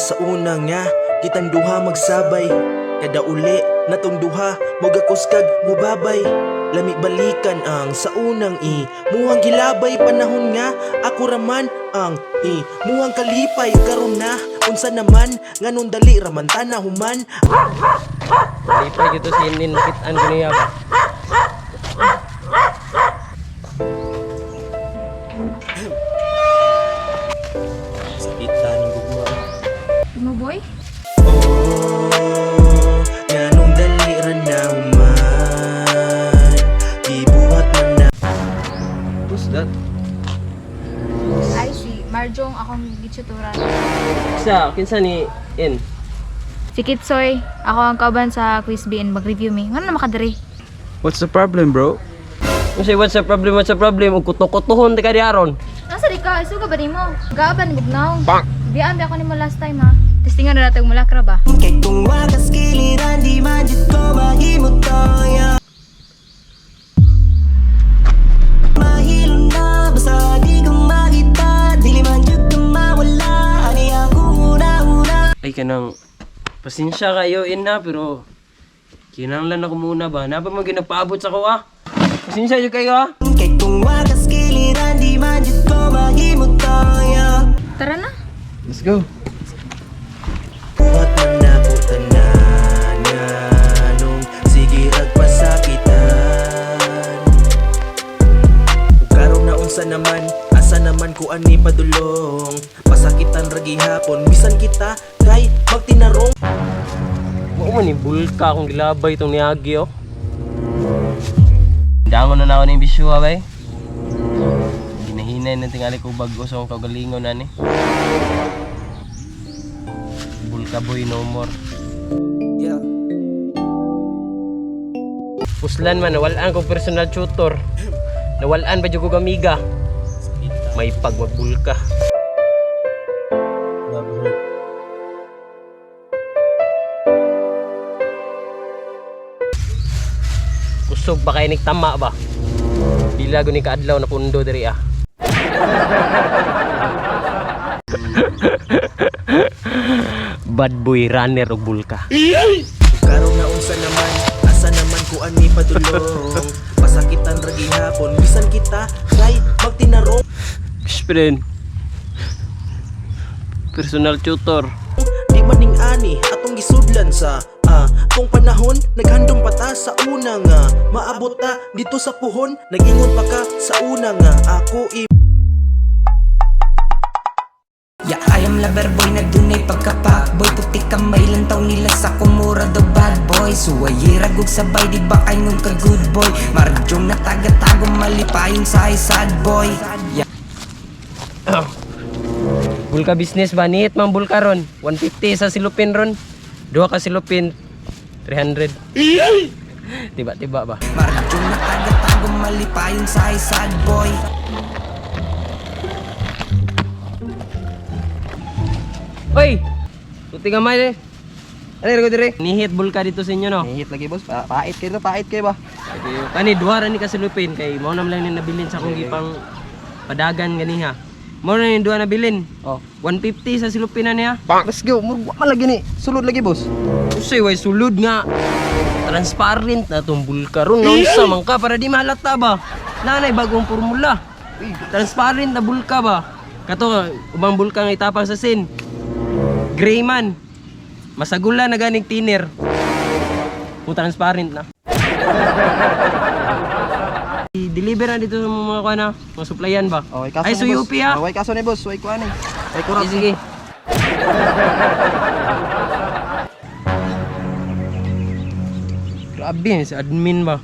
sa una nga kitang duha magsabay. Kada uli natong duha mogakos kag mubabay. Lami balikan ang sa unang i muhang gilabay, panahon nga ako raman ang i muhang kalipay. Karon na unsa naman, nganong dali raman ta na human? Lipay dito si Inin, makitaan ko niya ba? Sakit taning gugma. Mo boy? Oh, nganong dali ra na human, gibuhat man na. Who's that? Ay, si Marjong akong gitsuturan. Sa, kinsa ni In? Si Kitsoy, ako ang kauban sa Quiz B and mag-review mi. Ngano na makadiri? What's the problem, bro? Kasi what's the problem, what's the problem? Ug kuto-kutohon ti ka di aron. Nasa di ka? Isuga ba nimo? Gaaban bugnaw. Biyaan ba ako nimo last time ha? Testingan na natin mulakra ba? Kay kung wakas kiliran, di man jud ko mahimutong. Mahilo na, basta di ko makita. Dili man jud ka mawala. Ani ako una-una. Ay kanang pasensya kayo In na, pero kinahanglan ako muna ba? Napa man ginapaabot sa ko ah. Pasensya jud kayo ah. Kay kung wakas kiliran, di man jud ko mahimutong. Tara na. Let's go. Buhat man nako tanan, nganong sige rag pasakitan. Ug karon na unsa naman, asa naman ko ani padulong? Pasakitan ra gihapon bisan kita kay magtinarong. Mao man ni bulka akong gilabay itong niagi oh. Dangon na ako ng bisyo ha bay. Ginahinay na tingali ko bago sa akong kaugalingon ani. Bulka boy no more. Yeah. Puslan man, nawalaan ko personal tutor. Nawalaan ba jud ko amiga? May pagmagbulka. Love hurt. Kusog ba kay tama ba? Pila guni kaadlaw na pundo diri ah. Bad boy runner og bulka. Ug karon na unsa naman, asa naman ko ani padulong? Pasakitan ra gihapon bisan kita kay magtinarong. Friend. Personal tutor. Di maning ani atong gisudlan sa tong panahon naghandom pa ta sa una nga maabot ta dito sa puhon. Nagingon pa ka sa una nga ako i Yeah, I am lover boy na dunay pagkapak boy. Puti kamay lantaw nila sa kumura daw bad boy. Suwayi ragog sabay di ba kay nung ka good boy. Marjong na taga-tago malipayon sa sad boy. Yeah. Bulka business ba? Nihit man bulka ron. 150 sa silupin ron. Duha ka silupin. 300. Tiba-tiba ba? Marjong na taga-tago malipayon sa sad boy. Oy! Puti gamay eh. Ano ko dire? Nihit bulka dito sa inyo no. Hihit lagi, boss. Pait kayo to, pait kayo ba? Kani duha ra ni ka silupin kay mao na lang ni nabilin sa akong gipang padagan ganiha. Mao na ni duha nabilin. Oh. 150 sa silupin na niya. Let's go. Murag wa man lagi ni. Sulod lagi, boss. Usay way sulod nga. Transparent na tong bulka ron. Naunsa man ka para di mahalata ba? Nanay bagong formula. Transparent na bulka ba? Kato ubang bulka nga itapang sa sin. Gray man. Masagula na ganing thinner. Kung transparent na. I-deliver na dito sa mga kuha na, mga supplyan ba? Oh, way kaso Ay, ni boss. suyupi ha. Oh, way kaso ni boss. Way kuan ni. Way kurap. Sige, sige. Grabe, si admin ba?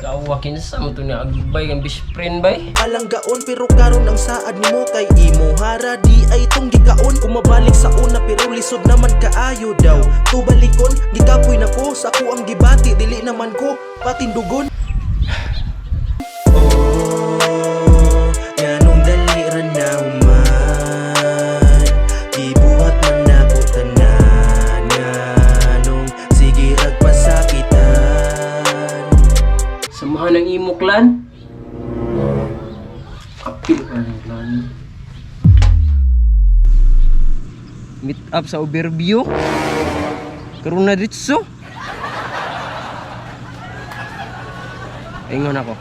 Kawa kinsa mo to ni agbay ang best friend bay. Palanggaon pero karon ang saad nimo kay imo hara di ay tong gikaon. Kumabalik sa una pero lisod naman kaayo daw tubalikon. Gikapoy na ko sa ako ang gibati, dili naman ko patindugon. Oh, nganong dali ra na human, gibuhat man nako tanan, nganong sige rag pasakitan. imo clan. Apil ka ng clan. Meet up sa overview. Karon na ditso. Ingon ako.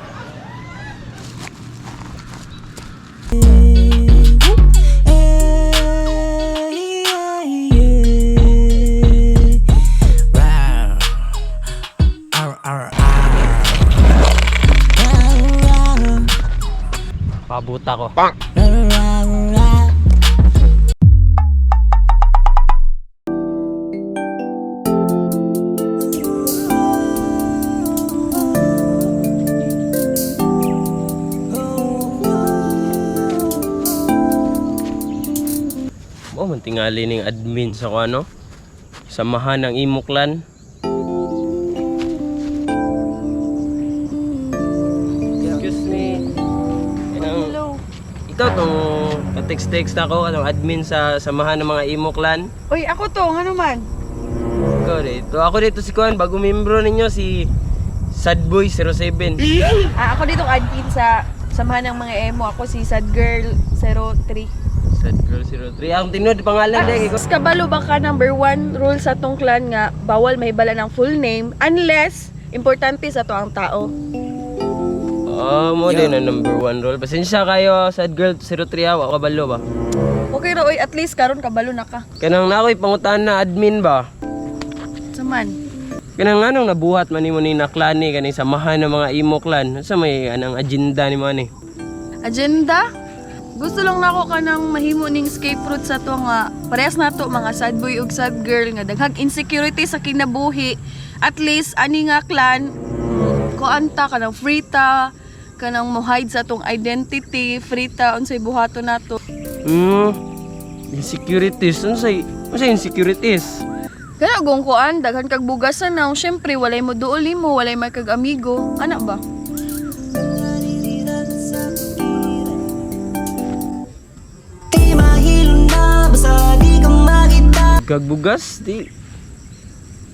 Pabuta ko. Mo man tingali ning admin sa ko ano. Samahan ng imo clan. Excuse me. Hello. Ikaw tong ka-text-text ako anong admin sa samahan ng mga imo clan. Uy, ako to, ano man? Ikaw dito. Ako dito si Kuan, bagong membro ninyo si Sadboy07. Ah, ako dito admin sa samahan ng mga emo. Ako si Sad Girl 03. Sadgirl03. Ang tinod pangalan dahil ikaw. Kabalo ba ka number one rule sa tong clan nga bawal mahibala ng full name unless importante sa to ang tao. Oh, mo din ang number one role. Pasensya kayo, Sadgirl03 ah, wa kabalo ba? Okay ra oy, at least karon kabalo na ka. Kanang na ako'y pangutan na admin ba? Saman. Kanang anong nabuhat man nimo ni na clan ni kaning samahan ng mga imo clan. Unsa may anang agenda nimo ani? Agenda? Gusto lang nako kanang mahimo ning escape route sa to nga parehas nato mga sad boy ug sad girl nga daghang insecurity sa kinabuhi. At least ani nga clan kuan ta kanang free ta kanang mo hide sa atong identity, free ta unsay buhaton nato. Insecurities. Unsay unsay insecurities? Kana gong kuan daghan kag bugasan na syempre walay mo duol mo, walay may kag amigo. Ana ba? Di mahilo na basta di ka makita. Gagbugas di.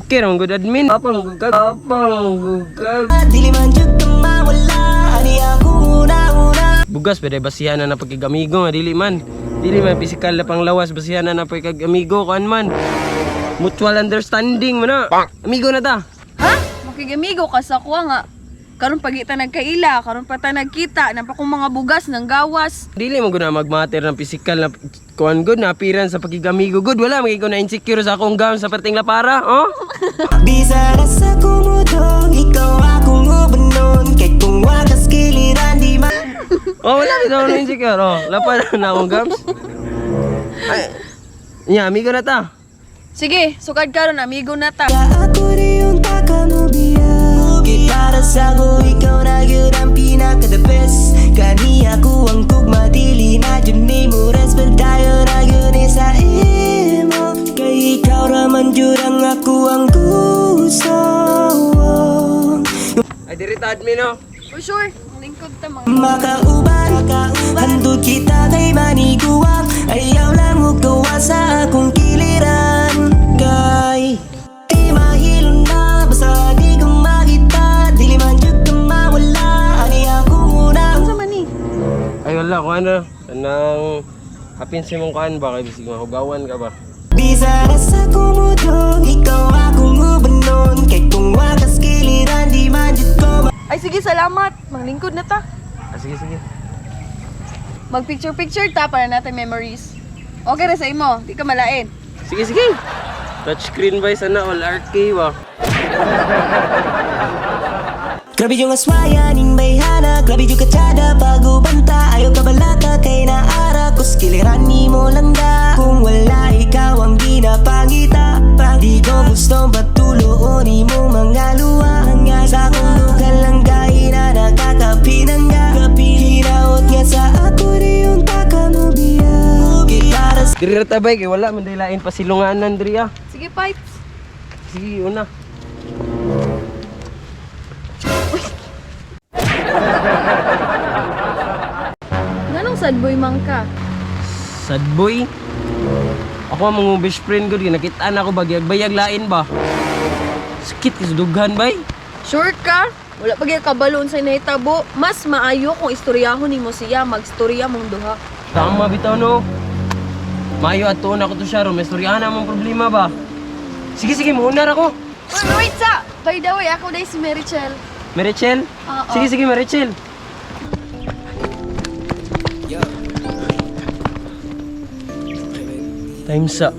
Okay ra man good admin. Apang gugag. Apang gugag. Dili man jud ka mawala. Ani ako una-una. Bugas pwede basihan na na pagkigamigo nga dili man. Dili man pisikal na panglawas basihan na na pagkigamigo kuan man. Mutual understanding man na. Amigo na ta. Ha? Makigamigo ka sa kuha nga. Karon pagita nagkaila, karon pa ta nagkita, napa kong mga bugas nang gawas. Dili mo guna magmatter ng pisikal na kuan good na appearance sa pagkigamigo good wala magiging na insecure sa akong gown sa perting lapara oh. Bisara sa kumudong, ikaw akong ubanon. Kay kung wakas kiliran di ma. Oh, wala bitaw na insecure. Oh, lapara na akong gams. Ay, nya amigo na ta. Sige, sukad karon amigo na ta. Ako rin yung taka mo biya. Kay para sa ako, ikaw na yun ang pinaka the best. Kani ako ang kugma, dili na yun ni mo. Respect tayo na yun eh sa imo. Kay ikaw raman yun ang ako ang gusto. Ay diri ta admin oh. For sure, lingkod ta mga. Makauban, handog kita kay maniguang. Ayaw lang hugawa sa akong kiliran. Kay di mahilo na, basta di ko makita. Dili man jud ka mawala, ani ako una. Unsa man ni? Ay wala kuan na. Kanang hapin sa imong kuan ba kay bisig mahugawan ka ba. Bisara sa kumudong, ikaw akong ubanon. Kay kung wakas kiliran, di man jud ko Ay sige, salamat. Manglingkod na ta. Ah, sige sige. Mag picture picture ta para natin memories. Okay ra sa imo, di ka malain. Sige sige. Touchscreen ba sana all RK ba? Grabe yung aswaya ning bayhana. Grabe yung katsada pag-ubanta. Ayaw ka balaka kay naara. Kus kiliran ni mo langga. Kung wala ikaw ang ginapangita. Di ko gustong patuloon imong mga luha. Sa akong lugar lang gahi na nakakapinangga. Hinaot nga sa ako rin yung taka mo biya. Kay para Diri ra ta bay kay wala man day lain pasilunganan diri ah. Sige, pipes. Sige una. Nganong sad boy man ka? Sad boy. Ako ang mga best friend ko, nakita na ako bagayag bayag lain ba. Sakit kay sa dughan bay. Sure ka? Wala pa gyud kabalo unsay nahitabo, mas maayo kung istoryahon nimo siya, magstorya mong duha. Tama bitaw no. Mayo at tuon ako to siya ron. May storyahan ang problema ba? Sige, sige, muuna ra ko. Wait, wait sa. By the way, ako dai si Mary Chel. Marichel? Oo. Sige, sige, Marichel. Time sa.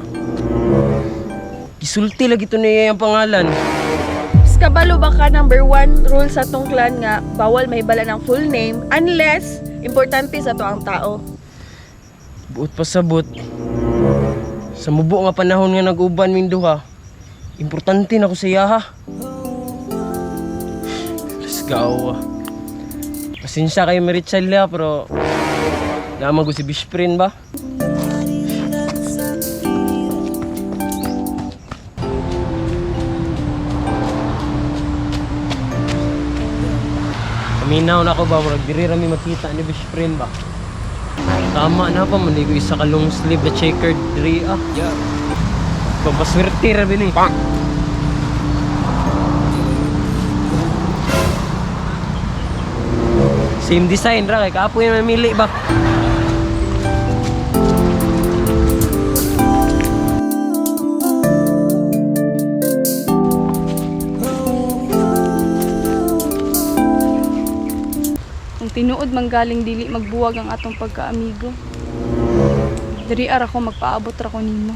Gisulti lagi to niya ang pangalan. Kabalo ba ka number one rule sa tong clan nga bawal mahibala ng full name unless importante sa to ang tao. Buot pasabot. Sa mubo nga panahon nga nag-uban ming duha, importante na ko siya ha. Let's go. Ah. Pasensya kayo Marichel ha, pero naman ko si best friend ba? Paminaw na ako ba, murag diri ra mi makita ni best friend ba? Tama na pa, maligo isa ka long sleeve na checkered diri ah. Pampaswerte ra bini. Same design ra kay kapoy na mamili ba. Kung tinuod manggaling dili magbuwag ang atong pagkaamigo. Diri ara ko magpaabot ra ko nimo.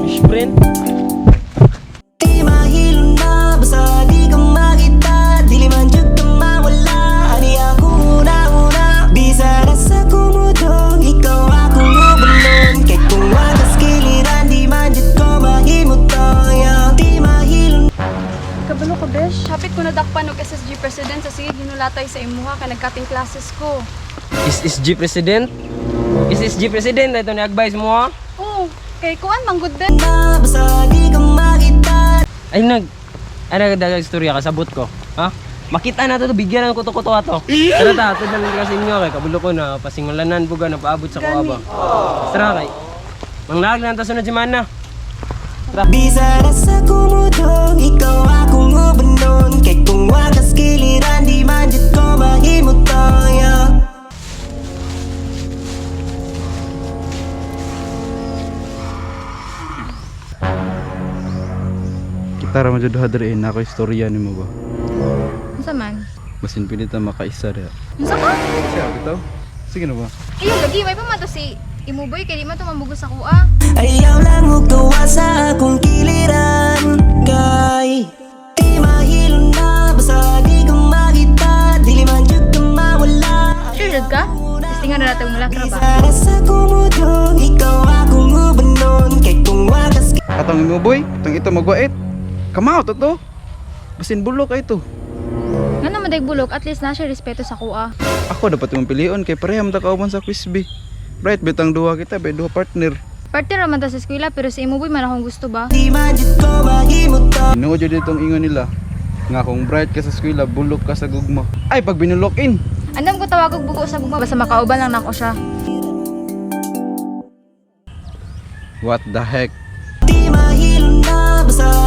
Best friend. Di mahilo na, basta di ka makita. Dili man jud ka mawala. Ani ako una-una. Bisa na sa kumudong, ikaw akong ubanon. Kay kung wakas kiliran, di man jud ko mahimutong. Yeah. Di mahilo Kabalo ka, besh. Hapit ko nadakpan og SSG president sa sige ginulatay sa imuha kay nagkating classes ko. SSG president. SSG president ito ni advice mo ha. Oh, kay kuan manggod be. na, basta di ka makita. Ay nag ay nagdadag istorya kasabot ko. Ha? Makita na to, bigyan ng kuto-kuto ato. Tara ta, ato na lang kasi inyo kay kabulo ko na pasingulanan buga na paabot sa kuha ba. Tara kay. Manglag na ta sunod semana. Bisa na sa kumudong, ikaw akong ubanon. Kay kung wakas kiliran, di man jud ko mahimutong. Yeah. Kita ra man jud duha diri eh, na ako istorya nimo ba. Unsa man? Basin pinita makaisa diha. Unsa ka? Siya bitaw. Sige na ba? Iyo lagi may pa man to si Imuboy kay di man to mamugos sa kuha. Ayaw lang hugawa sa akong kiliran. Kay di mahilo na, basta di ka makita. Dili man jud ka mawala. Sure jud ka? Testingan na natin mula ba? Bisa na sa kumudong, ikaw akong ubanon. Kay kung wakas Atong imo boy, atong ito magwait. Kamao to to. Basin bulok ay to. Ngano man day bulok, at least na siya respeto sa kuha. Ako dapat imong pilion kay pareha man ta kauban sa quiz B. Right bitang duha kita, bay duha partner. Partner ra man ta sa eskwela pero si Imuboy man akong gusto ba? di man jud ko mahimutong. Tinuod jud itong ingon nila nga kung bright ka sa eskwela, bulok ka sa gugma. Ay pag binulok in. Andam ko tawag og bugo sa gugma basta makauban lang nako siya. What the heck? Di mahilo na, basta